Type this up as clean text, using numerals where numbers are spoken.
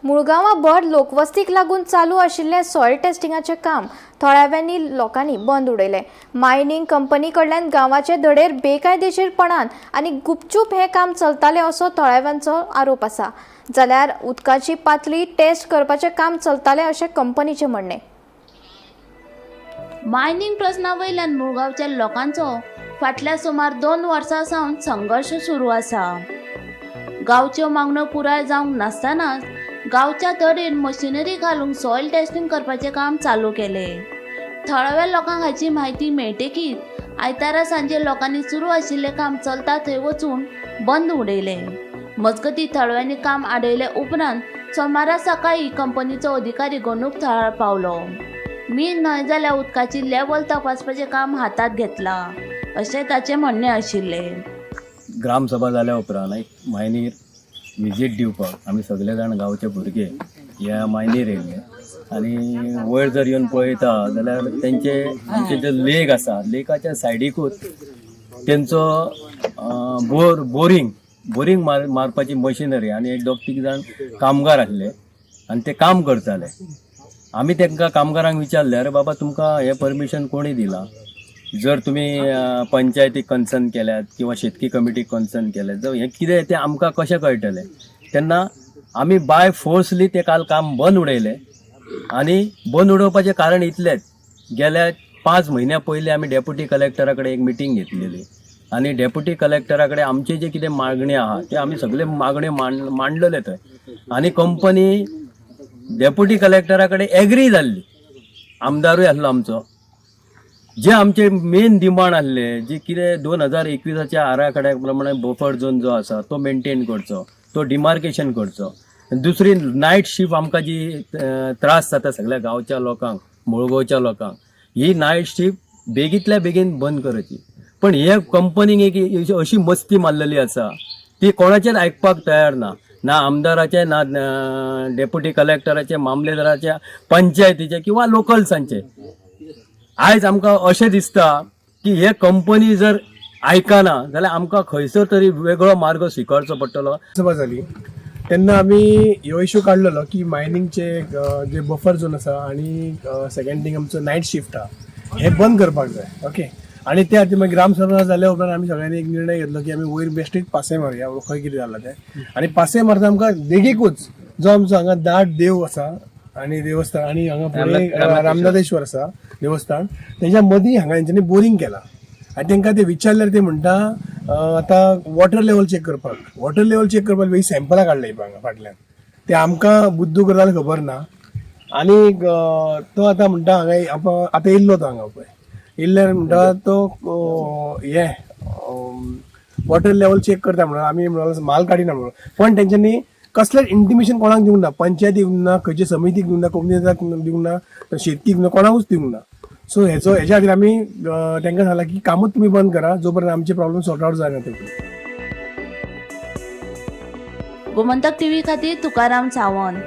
मुळगांवां भर लोकवस्तीक लागून चालू आशिल्लें सॉयल टेस्टिंगाचें काम थळाव्यांनी लोकांनी बंद उडयलें. मायनींग कंपनी कडल्यान गांवाचे धडेर बेकायदेशीरपणान आनी गुपचूप हें काम चलतालें असो थळाव्यांचो आरोप आसा. जाल्यार उदकाची पातळी टेस्ट करपाचें काम चलतालें अशें कंपनीचें म्हणणें. मायनींग प्रस्ना वयल्यान मुळगांवच्या लोकांचो फाटल्या सुमार 2 वर्सां सावन संघर्श सुरू आसा. गांवच्यो मागण्यो पुराय जावंक नासतनाच गांवच्या धडेर मशिनरी घालून सॉयल टेस्टिंग करपाचें काम चालू केलें. थळाव्या लोकांक हाची म्हायती मेळटकीच आयतारा सांजे लोकांनी सुरू आशिल्लें काम चलता थंय वचून बंद उडयलें. मजगतीं थळाव्यांनी काम आडयले उपरांत सोमारा सकाळीं कंपनीचो अधिकारी घडणूक थळार पावलो. मी न्हय जाल्यार उदकाची लेवल तपासपाचें काम हातांत घेतलां अशें ताचें म्हणणें आशिल्लें. ग्रामसभा जाल्या उपरांत एक मायनीर विजीट दिवपाक आमी सगळे जाण गांवचे भुरगे ह्या मायनीर येयल्ले आनी वयर जर येवन पळयता जाल्यार तेंचे आमचे जे लेक आसा, लेकाच्या सायडीकूच तेंचो बोर बोरींग बोरींग मारपाची मशिनरी आनी एक दोग तीग जाण कामगार आसले आनी ते काम करताले. आमी तांकां कामगारांक विचारलें, "अरे बाबा, तुमकां हें परमिशन कोणी दिलां? जर तुमी पंचायतीक कन्सर्न केल्यात किंवा शेतकी कमिटीक कन्सर्न केल्यात, जावं हें कितें तें आमकां कशें कळटलें?" तेन्ना आमी बाय फोर्सली तें काल काम बंद उडयलें आनी बंद उडोवपाचें कारण इतलेंच, गेल्या 5 म्हयन्या पयलीं आमी डेप्युटी कलेक्टरा कडेन एक मिटींग घेतलेली आनी डेप्युटी कलेक्टरा कडेन आमचे जे कितें मागण्यो आहा ते आमी सगळे मागण्यो मांडलेले थंय आनी कंपनी डेप्युटी कलेक्टरा कडेन एग्री जाल्ली. आमदारूय आसलो आमचो. जे आमचे मेन डिमांड आसले, जे कितें 2021च्या आराखड्या प्रमाणे बफर झोन जो आसा तो मेंटेन करचो, तो डिमार्केशन करचो. दुसरी नायट शिफ्ट आमकां जी त्रास जाता सगळ्या गांवच्या लोकांक, मुळगांवच्या लोकांक, ही नायट शिफ्ट बेगींतल्या बेगीन बंद करची. पण हे कंपनीक एक अशी मस्ती मारलेली आसा, ती कोणाचेच आयकपाक तयार ना, ना आमदाराचे, ना डेप्युटी कलेक्टराचे, मामलेदाराचे, पंचायतीचे किंवा लोकल्सांचे. आयज आमकां अशें दिसता की हे कंपनी जर आयकना जाल्यार आमकां खंयसर तरी वेगळो मार्ग स्विकारचो पडटलो. सभा जाली तेन्ना आमी ह्यो इशू काडलेलो की मायनिंगचे जे बफर झोन आसा आनी सेकंड थिंग आमचो नायट शिफ्ट आहा, हे बंद करपाक जाय. ओके, आनी त्या खातीर मागीर ग्रामसभा जाल्या उपरांत आमी सगळ्यांनी एक निर्णय घेतलो की आमी वयर बेश्टीच पासय मारुया, खंय कितें जालां तें. आनी पासय मारता आमकां देगेकूच जो आमचो हांगा दाट देव आसा आनी देवस्थान आनी हांगा फुडें रामनाथेश्वर आसा देवस्थान, तेच्या मदीं हांगा हेंच्यांनी बोरींग केलां. आनी तांकां ते विचारल्यार ते म्हणटा, आतां वॉटर लेवल चॅक करपाक. वॉटर लेवल चॅक करपाक वेगळी सॅम्पलां काडले हांगा फाटल्यान. ते आमकां बुद्दू करता जाल्यार खबर ना. आनी तो आतां म्हणटा हांगा आतां येयल्लो तो हांगा पळय, येयल्ल्यार म्हणटा तो हें वॉटर लेवल चॅक करता म्हणून. आमी म्हणून माल काडिना म्हणून, पण तेंच्यांनी कसलेंच इंटिमेशन कोणाक दिवंक ना, पंचायतीक दिवंक ना, खंयचे समितीक दिवंक ना, कोमुनिदादाक दिवंक ना, शेतकीक ना, कोणाकूच दिवंक ना. सो हेच्या खातीर आमी तांकां सांगलां की कामूच तुमी बंद करा जो पर्यंत आमचे प्रॉब्लम सॉर्ट आवट जायना ते पर्यंत. गोमंतक टीव्ही खातीर तुकाराम सावंत.